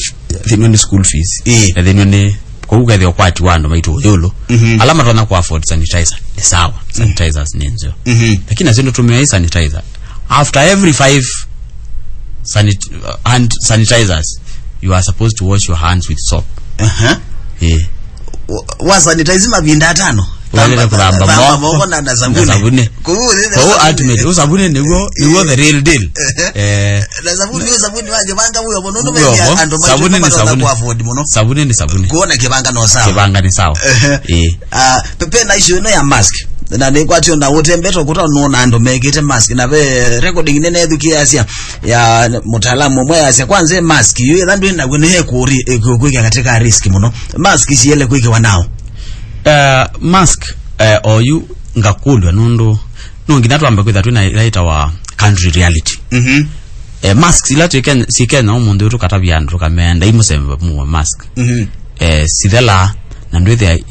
Ethĩnwe nĩ school fees. Ĩĩ. Ethĩnwe nĩ, kwoou kethĩa ũkwati wa andũ maitũ ũyũlũ. Mhm. Ala matonya kũ afford sanitizer, nĩ sawa. Mhm. Sanitizers nĩ nzeo. Mhm. Lakini nasyo ndũtũmĩa ĩ sanitizer. After every five sanit-, hand sanitizers, you are supposed to wash your hands with soap. Aha. Ĩĩ. Wa, wa sanitize mavinda atano. Waĩlĩte kũthamba moko na, na savunĩ. Na savunĩ. Kũu, kũu ultimate, ũ savunĩ nĩguo, nĩguo the real deal. Ehe. Eh. Na savunĩ, ũ savunĩ wa kĩvanga wĩo mũno, nũndũ wĩo, andũ maitũ savunĩ nĩ matonya savunĩ. Kũ afford mũno. Savunĩ nĩ savunĩ. Kuona kĩvanga no sawa. Kĩvanga nĩ sawa. Ehe. Ĩĩ. Ah, pe, pena issue ĩno ya mask. Na nĩkwatio na ũtembete ũkũta nũona andũ mekĩte mask. Na ve recording nene ĩthukĩĩasya ya mũtaalamu ũmwe yasya, kwanza mask yu ĩla ndwĩ naw'o nĩ ĩkũri-, ĩkũkwĩkĩa katika risk mũno. Mask siele kwĩkĩwa nao? Eh, mask, eh, oyu ngakũlw'a nũndũ no nginya twambe kwĩtha twĩ na ĩla ĩtawa country reality. Mhm. Eh, masks ila twĩ Kenya, syĩ Kenya ũmũnthĩ ũyũ tũkatavya andũ tũkamea ndai mũsembe muwe mask. Mhm. eh, sithelaa, na ndwĩthĩa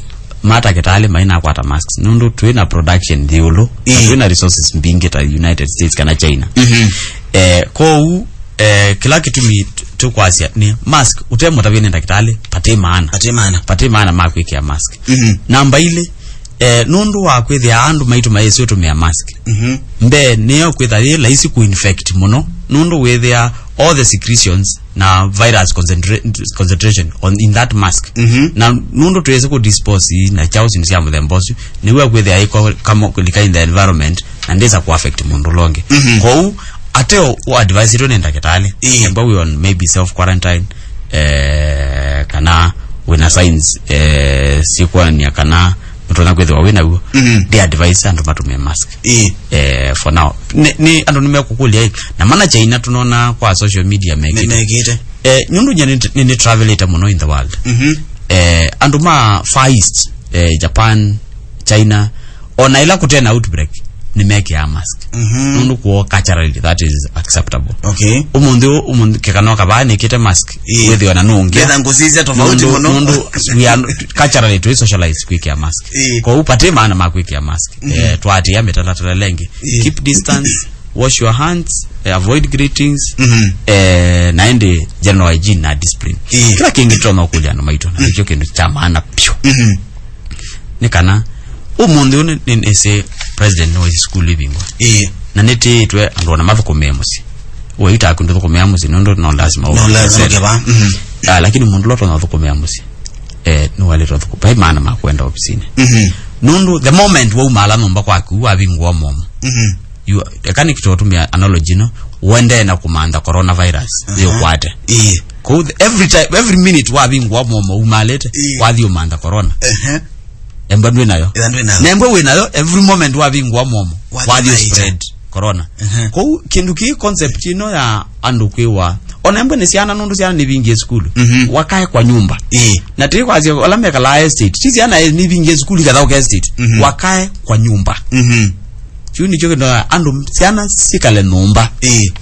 matakĩtalĩ mainakwata masks. Nũndũ twĩ na production yĩ ĩũlũ, na Ĩĩ. twĩ na resources mbingĩ ta United States kana China. Mhm. Eh, kwoou, eh, kĩla kĩtumi t-, tũkwasya nĩ mask, ũtemũtavye nĩ ndakĩtalĩ, patĩ maana. Patĩ maana. Patĩ maana ma kwĩkĩa mask. Mhm. Namba ilĩ, eh, nũndũ wa kwĩthĩa andũ maitũ mayĩsĩ ũtũmĩa mask. Mhm. Mbee, nĩyo kwĩtha yĩ laisi kũinfect mũno, nũndũ wĩthĩa all the secretions na virus concentra-, concentration on, in that mask. Mhm. Na nũndũ twĩsĩ kũ dispose na kyaũ syĩndũ sya mũthemba ũsu, nĩw'o kwĩthĩa ĩko kama kũlika in the environment, na ndĩsa kũ affect mũndũ ũla ũngĩ. Mhm. Kwoou, ate ũadvisitwe nĩ ndakĩtalĩ, Ĩĩ. emba we on maybe self quarantine, eh, kana wĩna signs, eh, sikwonania kana ũtonya kwĩthĩwa wĩ naw'o, Mhm. ndi advise andũ matũmĩe mask. Ĩĩ. Eh, for now. Nĩ, nĩ andũ nĩmekũkũlya, ĩ, na mana China tũnona kwa social media Me-, mekĩte. mekĩte. Eh, nũndũ nye nĩ, nĩ, nĩ travelĩte mũno in the world. Mhm. Eh, andũ ma Far East, eh, Japan, China, ona ĩla kũte na outbreak, nĩmekĩaa mask. Mhm. Nũndũ kwoo culturally that is acceptable. Okay. Ũmũnthĩ ũ-, ũmũnthĩ kĩkano kavaa nĩkĩte mask, Ĩĩ. wĩthĩwa na nũngĩ. Ngetha ngũsisya tofauti Nũndũ, mũno. nũndũ we are not, culturally twĩ socialized kwĩkĩa mask. Ĩĩ. Kwoou patĩ maana ma kwĩkĩa mask. Mhm. Eh, twaatĩĩa mĩtalatala ĩla ĩngĩ. Ĩĩ. Keep distance, wash your hands, eh, avoid greetings, Mhm. eh, na ĩndĩ general hygiene na discipline. Ĩĩ. Kĩla kĩngĩ tũtonya kũkũlya andũ maitũ, na nĩkyo kĩndũ kya maana vyũ. Mhm. Nĩ kana, ũmũnthĩ ũyũ nĩ, nĩ, nĩsĩ president nĩwaisye sukulu ivingwa. Ĩĩ. Na nĩtĩĩtwe andũ ona mathũkũmĩe mũsyĩ. Ũitaa kũndũ thũkũmĩa mũsyĩ, nũndũ no lazima No lazima ũkeva. Mhm. Ah, lakini mũndũ ũla ũtonya thũkũmĩa mũsyĩ, eh, nĩwalĩtwe thũkũ-, vai maana ma kwenda ofisinĩ. Mhm. Nũndũ the moment waumala nyũmba kwaku, wavingũa mũomo. Mhm. You, eka nĩkĩtũtũmĩa analogy ĩno, ũendee na kũmantha coronavirus, Aha. yĩũkwate. Ĩĩ. Kwoou the, every time, every minute wavingũa mũomo umalĩte, Ĩĩ. wathi ũmantha corona. Ehe. Embwa ndwĩ nayo. Ĩla ndwĩ nayo. Na embwa wĩ nayo, every moment wavingũa mũomo, Wathi wathi ũnaita. spread corona. Ehe. Kwoou kĩndũ kĩĩ concept ĩno ya andũ kwĩwa, ona embwa nĩ syana, nũndũ syana nĩvingie sukulu. Mhm. Wakae kwa nyũmba. Ĩĩ. Na tĩ kwasya ala mekalaa estate, ti syana nĩvingie sukulu ikathaũka estate. Mhm. Wakae kwa nyũmba. Mhm. Kĩu nĩkyo kĩndũ andũ, syana sikale nyũmba. Ĩĩ.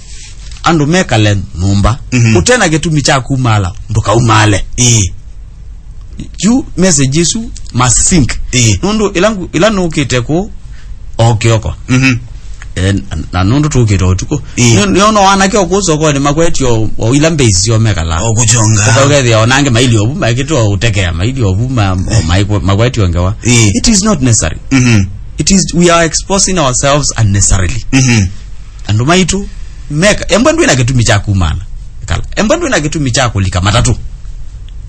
Andũ mekale nyũmba. Mhm. Ũte na kĩtumi kya kumala, ndũkaumale. Ĩĩ. Yu message ĩsu must sink. Ĩĩ. Nũndũ ĩla ngu-, ĩla nũkĩte kũ o kĩoko. Mhm. Eh, na, na nũndũ tũkĩte ũtukũ. Ĩĩ. Nĩ, nĩona wanake o kũu sokonĩ makwetio o ila mbei sio mekala. O kũchonga. Ũkethĩa onange maili ovu, maikĩtwo ũtekea maili ovu, ma, o maikwe-, makwetio ngewa. Ĩĩ. It is not necessary. Mhm. It is, we are exposing ourselves unnecessarily. Mhm. Andũ maitũ, meka, embwa ndwĩ na kĩtumi kya kumana. Kala, embwa ndwĩ na kĩtumi kya kũlika matatũ.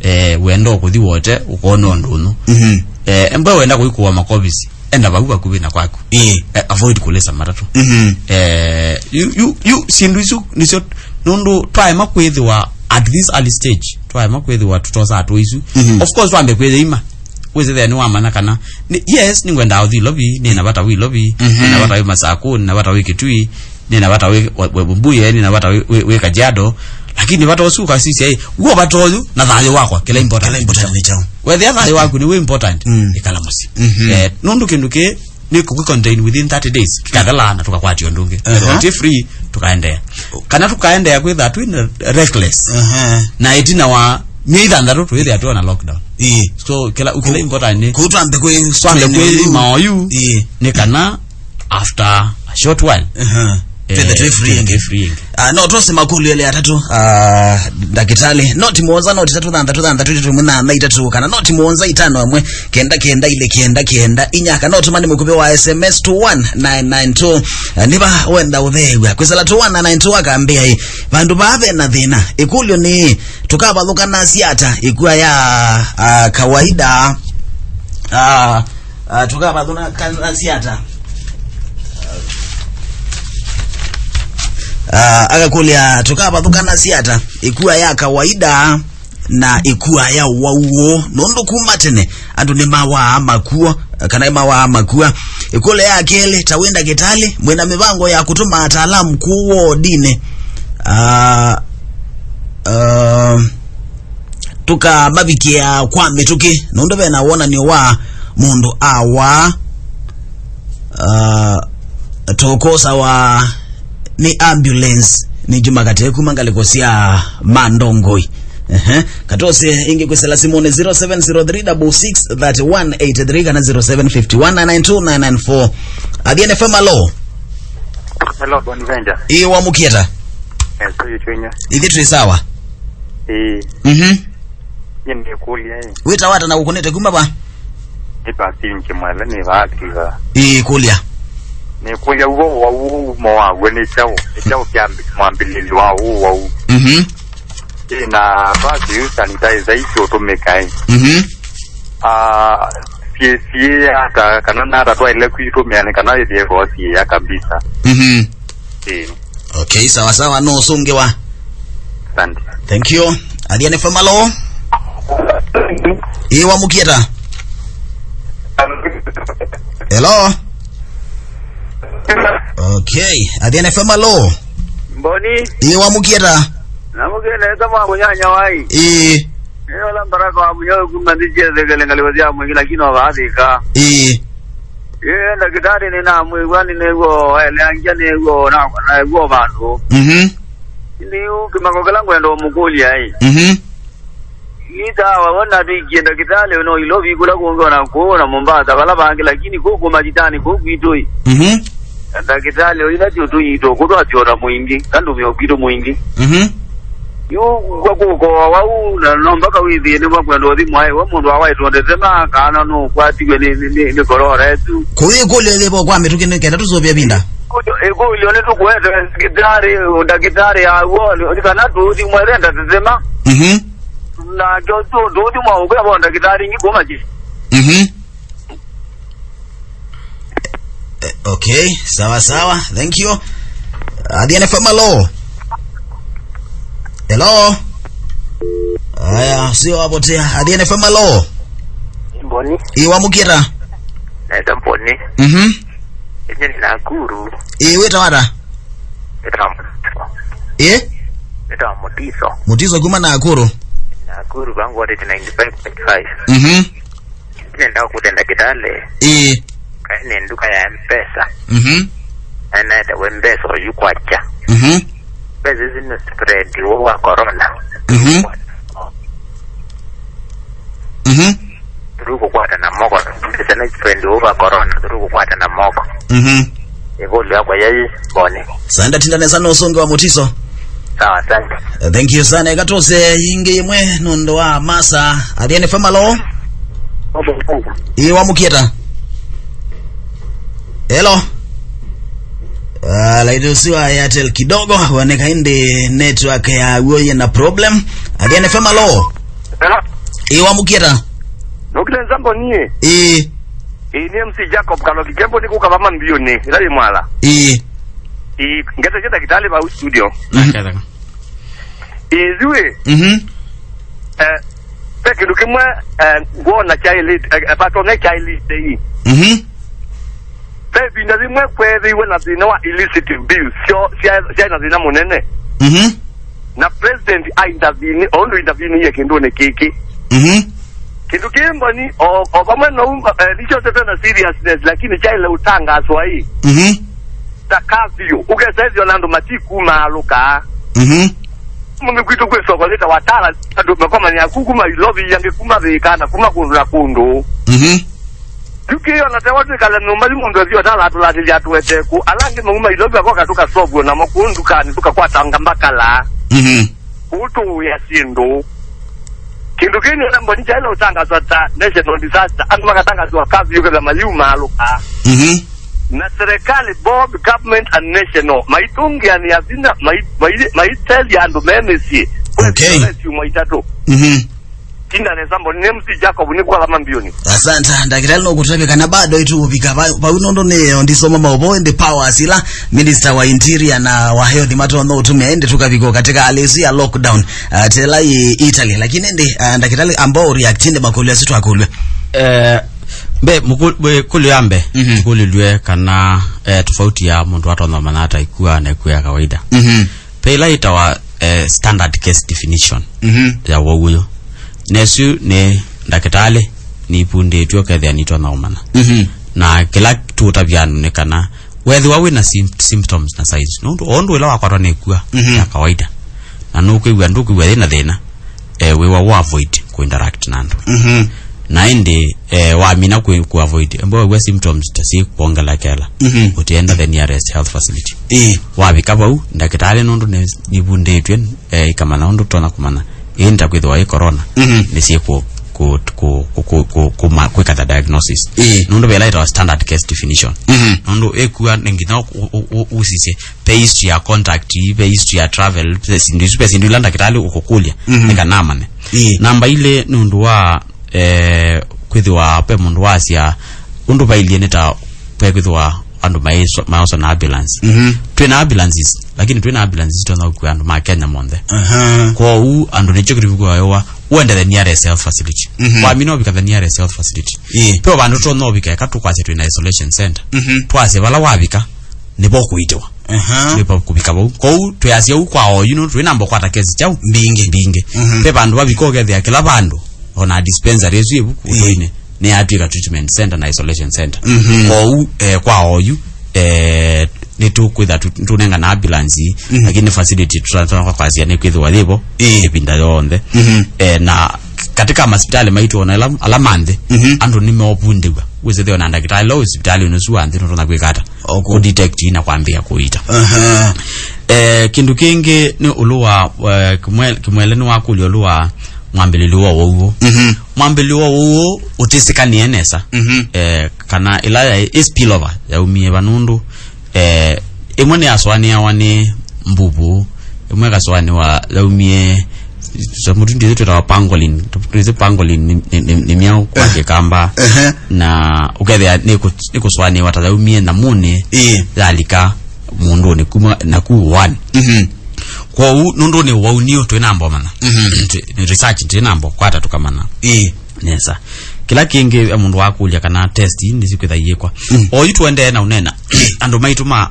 Eh, wenda kũthi wote, ũkona ũndũ ũnũ. Mhm. Eh, embwa wenda kũikũwa makovisi, enda vau vakuvĩ na kwaku. Ĩĩ. Eh, avoid kũlĩsa matatũ. Mhm. Eh, you, you, you, syĩndũ isu nĩsyo, nũndũ twaema kwĩthĩwa at this early stage, twaema kwĩthĩwa tũtosa atũ isu. Mhm. Of course, twambe kwĩthĩima. Wĩsĩthĩa nĩwamanya kana, nĩ, yes, nĩngwendaa ũthi Ilovi, nĩna vata wĩ Ilovi, Mhm. nĩna vata wĩ Masakũ, nĩna vata wĩ Kitui, nĩna vata wĩ, wĩ, wĩ Mbuye, nĩna vata wĩ, wĩ, wĩ Kajiado, lakini vata ũsu ũkasisya, ĩ, w'o vata ũyũ, na thayũ wakwa, kĩla important. Kĩla important nĩ kyaũ? Wethĩa thayũ waku nĩwĩ important, Mm. ĩkala mũsyĩ. Mhm. Eh, nũndũ kĩndũ kĩ, nĩ kũkĩ contain within thirty days, kĩkathela na tũkakwatio ũndũ ũngĩ. Aha. Wethĩa tĩ free, tũkaendeea. Kana tũkaendeea kwĩtha twĩ na reckless. Aha. Na ĩtina wa myei thanthatũ twĩthĩa twĩ na lockdown. Ĩĩ. So, kĩla, kĩla important nĩ Kũu twambe kwĩ twambe kwĩthima oyu Ĩĩ. nĩ kana after a short while. Aha. Eh, Twĩthe twĩ free twĩthe ĩngĩ. twĩ free ĩngĩ. Ah, no twose makũlyo elĩ atatũ, ah, ndakĩtalĩ. Noti mũonza, noti itatũ thanthatũ thanthatũ itatũ ĩmwe nana itatũ, kana noti mũonza itano ĩmwe kenda kenda ilĩ kenda kenda inya, kana ũtũmani mũkuvĩ wa S M S to one nine nine two. Eh, nĩva wenda ũtheew'a. Kwĩsala to one nine nine two akambĩa, ĩ, vandũ vaa ve na thĩna. Ĩkũlyo nĩ, tũkavathũkanasya ata ĩkua ya, ah, kawaida? Ah, ah, tũkavathũkanasya ata? Ah, akakũlya, tũkavathũkanasya ata ĩkua ya kawaida na ĩkua ya ũwau ũũ? Nũndũ kuma tene andũ nĩmawaa makuo, kana nĩmawaa makua. Ĩkũlyo ya kelĩ, ta wĩ ndakĩtalĩ, mwĩna mĩvango ya kũtũma ataalamu kũũ wodinĩ? Ah, ah, tũkamavikĩa kwa mĩtũkĩ, nũndũ vena wonany'o wa mũndũ awaa. Ah, tũkosawa nĩ ambulance nĩ Juma Katee kuma ngalĩko sya Mandongoi. Ehe. Katose ingi kwisela simuni zero seven zero three double six thirty one eighty three kana zero seven five one nine nine two nine nine four. Athiani F M, alo. Hello, Bonventure. Ĩĩ, wamũkie ata? Eh, so you change. Ithyĩ twĩ sawa. Eh. Mhm. Nye nĩ kũlya, eh. Wĩtawa ata na ũkũnĩte kuma va? Nĩ Pasinji Mwele, nĩ vaatiga. Ĩĩ, kũlya. Nĩ kũlya, w'o wau, mo waw'o nĩ kyaũ? Nĩ kyaũ kya mwambĩlĩlyo wa ũũ wau? Mhm. Ĩĩ, na basi yu sanitizer icio ũtũmĩka, eh. Mhm. Ah, sie, sie ata, kana nata twaile kwitũmĩa nĩ kana ĩthĩe kwa sie ya kabisa. Mhm. Ĩĩ. Okay, sawa sawa, no ũsũngĩwa. Asante. Thank you. Athiani F M, alo. Ĩĩ, wamũkie ata? Hello. Okay. Athiani F M, alo. Mboni. Ĩĩ, wamũkie ata? Namũkie nesa mwa mũnyanya wai. Ĩĩ. Nĩ ola Mbaraka wa Mũnyao kuma nthĩ sya Thekele ngalĩko sya Mwingi, lakini ovaathĩka. Ĩĩ. Ĩĩ, ndakĩtalĩ nĩnamwĩw'a, nĩnĩw'o waeleangya, nĩw'o na, nĩw'o vandũ. Mhm. Nĩu kĩmako kĩla ngwenda ũmũkũlya ĩ. Mhm. Nĩ sawa, wona tũikie ndakĩtalĩ no Ilovi kũla kũngĩ ona kũũ na Mombasa, vala vangĩ, lakini kũkũ mathitani kũu kwitũ ĩ. Mhm. Ndakĩtalĩ ũyũ na tyo tũyitũ kũtwasyona mũingĩ, kandũmĩo kwitũ mũingĩ. Mhm. Yu kwa kũkoa wau, na no mpaka wĩthĩe nĩ makwenda ũthi mwaĩ, we mũndũ awaĩtwo ndetema, kana nũkwatiwe nĩ, nĩ, nĩ, nĩ korora ĩsu. Kũyĩ kũlyo yĩvo kwa mĩtũkĩ nĩ kenda tũsũvie vinda. Kũlyo, ĩkũlyo nĩ tũkwete ndakĩtarĩ, ndakĩtarĩ aw'o, nĩ kana tũthi mwaĩ ndatethema. Mhm. Na kyo tũ, tũthi mwa ũkwĩa vo ndakĩtarĩ ingĩ kuma kĩ. Mhm. Eh, okay, sawa sawa. Thank you. Athiani F M, alo. Hello. Aya, sio hapo tena. Athiani F M, alo. Mboni. Ĩĩ, wamũkie ata? Naitwa Mboni. Mhm. Inye ni Nakuru. Ĩĩ, wĩtawa ata? Nĩtawa Mutiso. Ĩĩ? Nĩtawa Mutiso. Mutiso kuma Nakuru. Nakuru vangu wote ninety-five point five. Mhm. Nenda kũte ndakĩtalĩ. Ĩĩ. Kaĩ nĩ nduka ya M-Pesa. Mhm. Anaete we mbesa oyu kwacha. Mhm. Mbesa ici nĩ spread ũũ wa corona. Mhm. Mhm. Tũrũkũkwata na moko. Mbesa nĩ spread ũũ wa corona. Tũrũkũkwata na moko. Mhm. Ĩkũlyo yakwa yai Mboni. Sanda tinda nesa no ũsũngĩwa Mutiso. Sawa, asante. Eh, thank you sana. Eka tũse ingi imwe nũndũ wa masa. Athiani F M, alo. Ĩĩ, wamũkie ata? Hello. Ah, laini ũsu wa Airtel kidogo, woneka indi network ya w'o yina problem. Athiani F M, alo. Hello. Ĩĩ, wamũkie ata? Nũkĩte nzambo niĩ. Ĩĩ. Ĩĩ, nĩ M C Jacob Kaloki Kembo, nĩ kũka vama mbiũnĩ, ĩla yĩ Mwala. Ĩĩ. Ĩĩ, ngetetie ndakĩtalĩ vau studio. Mhm. Naketheka. Ĩĩ, yu ĩ. Mhm. Eh, ve kĩndũ kĩmwe, eh, ngwona kyaĩlĩte, eh, eh, vatone kyaĩlĩte ĩ. Mhm. Ve ĩvinda yĩmwe kweethĩiwe na thĩna wa illicit bills, syo, sya, syaĩ na thĩna mũnene. Mhm. Na president a intervene, o ũndũ intervene-ie kĩndũnĩ kĩkĩ. Mhm. Kĩndũ kĩĩ Mboni, o, o vamwe na ũu, eh, nĩkyo tete na seriousness, lakini kyaĩle ũtangaswa ĩ. Mhm. Ta curfew, ũkesa ĩthĩwa na andũ matikuma alũka. Mhm. Mũndũ kwitũ kwĩ soko lĩtawa Tala, andũ makomanĩa ku kuma Ilovi, angĩ kuma Thĩka, na kuma kũndũ na kũndũ. Mhm. Yu kĩĩ ona tewa twĩkale nyũmba yu mũndũ ethio tala atũlatĩlya atũete kũ. Ala angĩ mauma Ilovi akoka tũkasolve namo kũu ndukanĩ tũkakwatanga mbakala. Mhm. Kũu tũũĩa syĩndũ. Kĩndũ kĩĩ nĩ Mboni kyaĩle ũtangaswa ta national disaster. Andũ makatangaswa curfew ketha mayumaalũka. Mhm. Na serikali, both government and national, maitũngĩanĩa vinya, mai-, mai-, maitethya andũ me mĩsyĩ. Okay. Syumwa itatũ. Mhm. Tinda nesa Mboni, nĩ M C Jacob, nĩ kwa kama mbioni. Asante, ndakĩtalĩ no kũtavya kana bado itũkũvika va-, vau nũndũ nĩ ndisoma maũvoo, ĩndĩ powers ila minister wa interior na wa health matonya ũtũmĩa, ĩndĩ tũkavika katika hali ĩsu ya lockdown, ah, tela ĩ Italy. Lakini ĩndĩ, ah, ndakĩtalĩ ambao react ĩndĩ makũlyo asu twakũlw'a. Eh, mbe, mũkũ-, mbe, kũlyo ya mbe, mhm, kũlilw'e kana, eh, tofauti ya mũndũ atonya ũmanya ata ĩkua na ĩkua ya kawaida. Mhm. Ve ĩla ĩtawa, eh, standard case definition, mhm, ya wau ũyũ. Na ĩsu nĩ ndakĩtalĩ nĩipundĩtw'e ũkethĩa nĩtwona ũmanya. Mhm. Na kĩla tũũtavya andũ nĩ kana wethĩwa wĩ na sym-, symptoms na signs, nũndũ o ũndũ ĩla wakwatwa nĩ ĩkua, mhm, ya kawaida, na nũkwĩw'a, ndũkwĩw'a yĩ na thĩna, eh, wĩwa wa avoid ku interact na andũ. Mhm. Na ĩndĩ, eh, wamina ku, ku avoid, embo wĩwa symptoms ta si kuongelakela. Mhm. Ũtienda the nearest health facility. Ĩĩ. Wavika vau, ndakĩtalĩ nũndũ nĩ, nĩvundĩtw'e, eh, ikamanya ũndũ tona kũmanya. Ĩĩ, nĩtakwĩthĩwa ĩ corona. Mhm. Nĩsyĩ ku, ku, ku, ku, ku, ku, kuma, kwĩka the diagnosis. Ĩĩ. Nũndũ vela ĩtawa standard case definition. Mhm. Nũndũ ĩkua nĩ nginya ũ, ũ, ũ, ũsisye, pe history ya contact, pe history ya travel, pe syĩndũ isu, pe syĩndũ ila ndakĩtalĩ ũkũkũlya, mhm, nĩ kana amanye. Ĩĩ. Namba ilĩ nĩ ũndũ wa, eh, kwĩthĩwa pe mũndũ wasya, ũndũ vailyĩ nĩ ta pe kwĩthĩwa andũ maĩswa, maoswa na ambulance. Mhm. Twĩ na ambulances, lakini twĩ na ambulances itonya gũkua andũ ma Kenya monthe. Aha. Kwoou andũ nĩkyo kĩtumi kwa yowa, uende the nearest health facility. Mhm. Wamina ũvika the nearest health facility. Ĩĩ. Pe vandũ tonya ũvika, eka tũkwasya twĩ na isolation center. Mhm. Twasya vala wavika, nĩvo kũitĩwa. Aha. Nĩvo kũvika vau. Kwoou twĩasya ũu kwa oyu, no twĩ namba kwata kesi chau mbingĩ. Mbingĩ. Mhm. Pe vandũ vavika ũkethĩa kĩla vandũ, ona dispensary ĩsu ĩvu, ĩĩ, ũtũinĩ, nĩ yatwĩka treatment center na isolation center. Mhm. Kwoou, eh, kwa oyu, eh, nĩtũkwĩtha tu, tũnengana ambulance, mhm, lakini facility tũtatona kwasya nĩ kwĩthĩwa yĩvo, ĩĩ, ĩvinda yonthe. Mhm. Eh, na katika masipitali maitũ ona ala, ala ma nthĩ, mhm, andũ nĩmeovundĩw'a. Wĩsĩthĩwa na ndakĩtalĩ ũla wĩ sipitalĩ ũsu wa nthĩ nũtona kwĩka ata? Oku. Kũ detect na kwambĩĩa kũita. Aha. Eh, kĩndũ kĩngĩ nĩ ũlũ wa, eh, kĩmwe-, kĩmwele nĩwakũlya ũlũ wa mwambĩlĩlyo wa ũwau. Mhm. Mwambĩlĩlyo wa ũwau ũtĩsĩkanĩe nesa. Mhm. Eh, kana ĩla yaĩ ĩ spillover yaumie va nũndũ, eh, ĩmwe nĩyasũanĩawa nĩ mbuvu, ĩmwe ĩkasũanĩwa yaumie tũsamũ tũndũ twĩtawa pangolin. Twĩsĩ pangolin nĩ, nĩ, nĩ, nĩ myaũ kwa, eh, Kĩkamba. Ehe. Na ũkethĩa nĩ kũ-, nĩ kũsũanĩwa ta yaumie nyamũnĩ, ĩĩ, yalika mũndũnĩ kuma na ku one. Mhm. Kwoou nũndũ nĩ ũwau nĩ twĩ namba ũmanya. Mhm. Tũ-, nĩ research twĩ namba kwata tũkamanya. Ĩĩ. Nesa. Kĩla kĩngĩ, e, mũndũ wakũlya kana test nĩsikwĩtha iyĩkwa. Mm. Oyu tũendee na ũnena, andũ maitũ ma,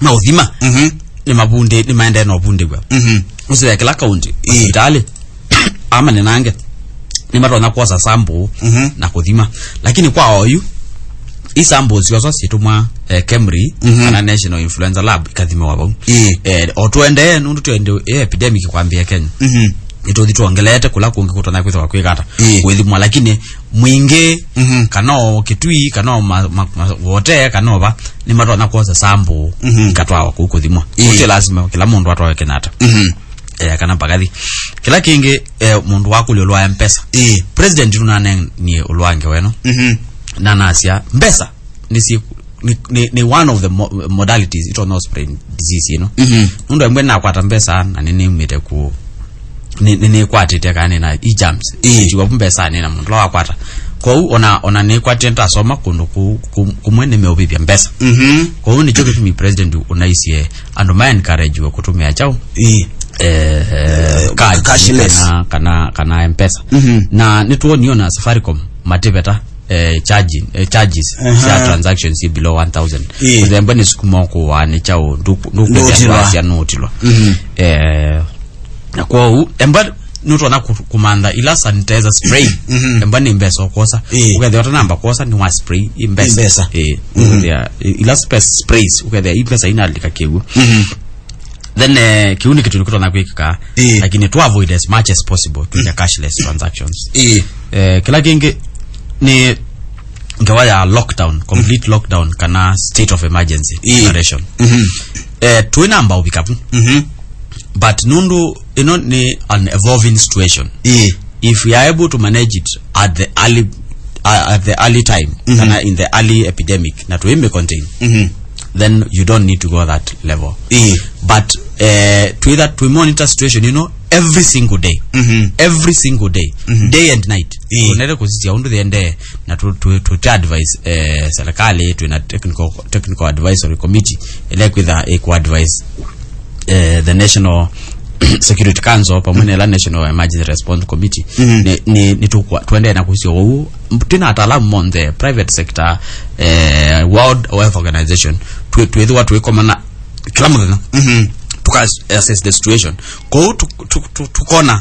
ma ũthima, mhm, nĩ mavundi, nĩ maendee na ũvundĩw'a. Mhm. Ũsĩe kĩla kaunti, ĩĩ, sipitalĩ, amanenange, nĩ matonya kwosa sample, mhm, na kũthima. Lakini kwa oyu, i samples syoswa syĩtũmwa, eh, KEMRI, mhm, kana National Influenza Lab ikathimiwa vau. Ĩĩ. Eh, o tũendee, nũndũ tũendee, eh, epidemic kwambĩĩa Kenya. Mhm. Nĩtũthi twongeleete kũla kũngĩ kũtonya kwĩthĩwa kwĩkata, ĩĩ, kwĩthimwa, lakini mwingĩ, mhm, kana o Kitui, kana o ma, ma, ma, Wote, kana o va, nĩmatonya kwosa sample, mhm, ikatwawa kũu kũthimwa. Ĩĩ. Ũti lazima kĩla mũndũ atwawe Kenyatta. Mhm. Eh, kana Mbagathi. Kĩla kĩngĩ, eh, mũndũ wakũlya ũlũ wa M-Pesa. Ĩĩ. President nũnanenie ũlũ wa ngewa ĩno. Mhm. Na nasya, mbesa nĩsyĩ nĩ, nĩ, nĩ one of the mo-, modalities itonya spread disease ĩno. Mhm. Nũndũ embwe nakwata mbesa na nĩnĩumĩte ku, nĩ, nĩnĩkwatĩte kana nĩna e-germs. Ĩĩ. Tiwa mbesa nĩna mũndũ ũla wakwata. Kwoou ona, ona nĩkwatĩte ntasoma kũndũ ku, ku, kumwe nĩmeũvĩvya mbesa. Mhm. Kwoou nĩkyo kĩtumi president ũnaisye andũ ma encourage kũtũmĩa kyaũ? Ĩĩ. Eh, eh, card, cashless, kana, kana, kana M-Pesa. Mhm. Na nĩtwonio na Safaricom matĩveta eh, charging, eh, charges, aha, sya transactions syĩ below one thousand. Ĩĩ. Mũthemba nĩ sukuma ũkũwa nĩ kyaũ, ndũ-, ndũkwĩthĩa ndũtilwa. Ndwasya nũtilwa. Mhm. Eh, na kwoou, emba nũtonya kũ-, kũmantha ila sanitizer spray. Mhm. Emba nĩ mbesa ũkwosa. Ĩĩ. Ũkethĩa ũtanamba kwosa nĩ wa spray, i mbesa. I mbesa. Ĩĩ. Mhm. Ũkethĩa, i-, ila spe-, sprays, ũkethĩa i mbesa inalika kĩw'ũ. Mhm. Then, eh, kĩu nĩ kĩndũ kĩtonya kwĩkĩka, ĩĩ, lakini to avoid as much as possible to the cashless transactions. Ĩĩ. Eh, kĩla kĩngĩ nĩ ngewa ya lockdown, complete lockdown, kana state of emergency, ĩĩ, declaration. Mhm. Eh, twĩ namba ũvika vu. Mhm. But nũndũ ĩno nĩ an evolving situation. Ĩĩ. If we are able to manage it at the early, uh, at the early time, mhm, kana in the early epidemic, na tuime contain, mhm, then you don't need to go that level. Ĩĩ. But, eh, to that, to monitor situation, you know, every single day. Mhm. Every single day. Mhm. Day and night. Ĩĩ. Tuendelee kusisya ũndũ thiendee, na tu, tu, tu, tu advise, eh, serikali, twina technical, technical advisory committee, ĩla kwĩtha, eh, ku advise eh, the National Security Council, pamwe na ĩla National Emergency Response Committee, mhm, nĩ, nĩ, nĩ tũkwa-, tũendee na kũsisya ũu. Twĩ na ataalamu monthe, private sector, eh, World Health Organization, twĩ-, twĩthĩwa twĩkomana kĩla mũthenya. Mhm. Tũka assess the situation. Kwoou tũ-, tũ-, tũ-, tũkona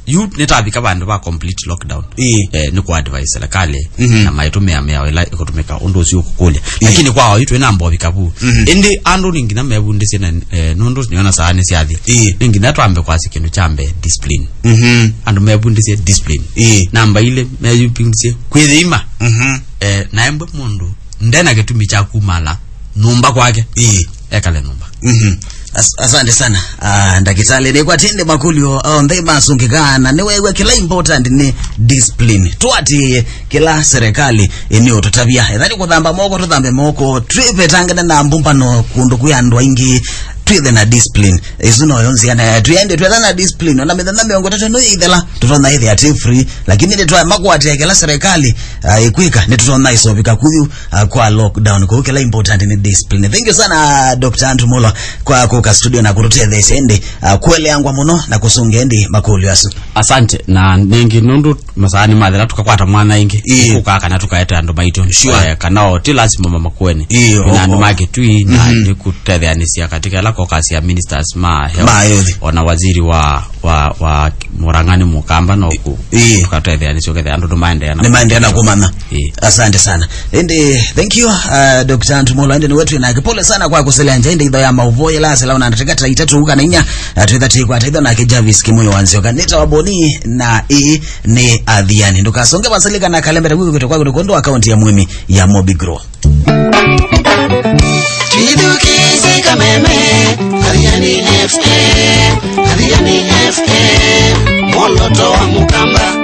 Yu nĩtavika vandũ va complete lockdown. Ĩĩ. Eh, nĩ kũ advise serikali, mhm, na maitũmĩa mĩao ĩla ĩkũtũmĩka ũndũ ũsu ũkũkũlya. Ĩĩ. Lakini kwa oyu twĩ na mbovi kavu. Mhm. Ĩndĩ andũ nĩ nginya mevundĩsye na, eh, nũndũ nĩona saa nĩ syathi. Ĩĩ. Nĩ nginya twambe kwasya kĩndũ kya mbee, discipline. Mhm. Andũ mevundĩsye discipline. Ĩĩ. Namba ilĩ, mevundĩsye kwĩthĩima. Mhm. Eh, na embwe mũndũ ndena kĩtumi kya kumala nyũmba kwake. Ĩĩ. Ekale nyũmba. Mhm. As-, asante sana. Ah, ndakĩtalĩ, nĩkwatĩnde makũlyo onthe masũngĩkaa, na nĩwew'a kĩla important nĩ discipline. Twatĩĩe kĩla serikali ĩnĩũtũtavya. Ethani kũthamba moko, tũthambe moko, twĩvetangane na mbumbano kũndũ kwĩ andũ aingĩ, twĩthe na discipline. Ĩsu noyo nzĩa na twĩende twĩtha na discipline. Ona mĩthenya mĩongo ĩtatũ nũyĩithela, tũtonya ĩthĩa twĩ free, lakini nĩtwaema kũatĩĩa kĩla serikali, ah, ĩkwĩka, nĩtũtonya ĩsovika kũyu, ah, kwa lockdown. Kũu kĩla important nĩ discipline. Thank you sana, Doctor Andrew Mulwa, kwa kũka studio na kũtũtetheesya ĩndĩ, ah, kũeleangwa mũno na kũsũngĩa ĩndĩ makũlyo asu. Asante, na nĩngĩ nũndũ masaa nĩmathela tũkakwata mwana ĩngĩ. Ĩĩ. Kũkaa kana tũkaete andũ maitũ. Sure. Eh, kana o ti lasima mamakueni. Ĩĩ, na andũ o, ma Kĩtui, na, mhm, nĩkũtetheanĩsya katika ĩla kokasi ya ministers ma health. Ma health. Ona waziri wa, wa, wa Mũrang'a nĩ Mũkamba no ku. Ĩĩ. Tũkatetheanĩsya ũkethĩa andũ nĩmaendeea na, nĩmaendeea na kũmanya. Ĩĩ. Asante sana. Ĩndĩ, thank you, uh, Doctor Andrew Mulwa, ĩndĩ nĩwe twĩ nake. Pole sana kwa kũseleanja, ĩndĩ itho ya maũvoo yĩla asela ona ndatĩka ta itatũ kana inya, uh, twĩtha tĩkwata itho nake Jarvis Kĩmũyũ wa Nzyoka. Nĩtawa Boni na ĩĩ nĩ Athiani. Ndũkasonge vasilika na kalembeta gwĩkũ kwĩtwa kwa kũndũ wa kaunti ya Mwĩmi ya Mobi Grow. Twithukĩĩsye kameme, Athiani F M, Athiani F M, mwoloto wa Mũkamba.